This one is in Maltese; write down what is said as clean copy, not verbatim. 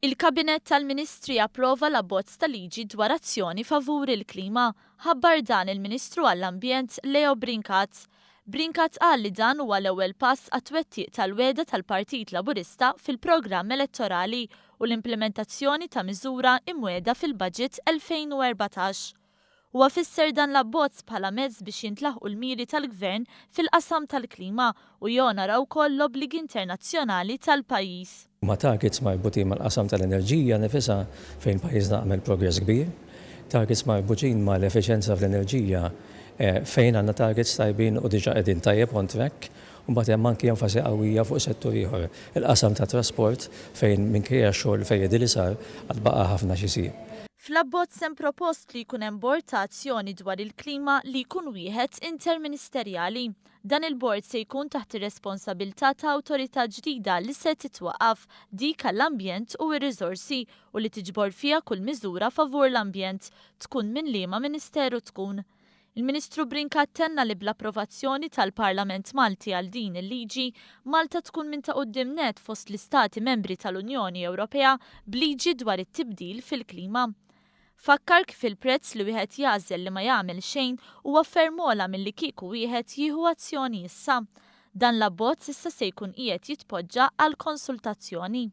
Il-Kabinett tal-Ministri approva l-abbozz ta' liġi dwar azzjoni favur il-klima. Ħabbar dan il-Ministru għall-Ambjent Leo Brincat. Brincat qal li dan huwa l-ewwel pass għat-twettiq tal-wegħda tal-Partit Laburista fil-programm elettorali u l-implimentazzjoni ta' miżura imwiegħda fil-Budget 2014. Huwa fisser dan l-abbozz bħala mezz biex jintlaħqu l-miri tal-Gvern fil-qasam tal-klima u jonora wkoll l-obbligi internazzjonali tal-pajjiż. Huma targets marbutin mal-qasam tal-enerġija nifisha fejn pajjiżna għamel progress kbir, targets marbutin mal-effiċjenza fl-enerġija fejn għandna targets tajbin u diġà qegħdin tajjeb on track, u mbagħad hemm anki enfasi qawwija fuq settur ieħor, il-qasam tat-trasport fejn minkejja x-xogħol fejjedi li sar għad baqa' ħafna x'isir. Fl-abbozz hemm propost li jkun hemm bord ta' azzjoni dwar il-klima li jkun wieħed interministerjali. Dan il-bord se jkun taħt ir-responsabilità ta' awtorità ġdida li se titwaqqaf, dik għall-ambjent u r-riżorsi u li tiġbor fiha kull miżura favur l-ambjent, tkun minn liema ministeru tkun. Il-Ministru Brincat tenna li bl-approvazzjoni tal-Parlament Malti għal din il-liġi, Malta tkun minn ta' quddiem nett fost l-Istati Membri tal-Unjoni Ewropea b'liġi dwar it-tibdil fil-klima. Fakkar kif il-prezz li wieħed jagħżel li ma jagħmel xejn huwa ferm ogħla milli kieku wieħed jieħu azzjoni issa. Dan l-abbozz issa se jkun qiegħed jitpoġġa għal konsultazzjoni.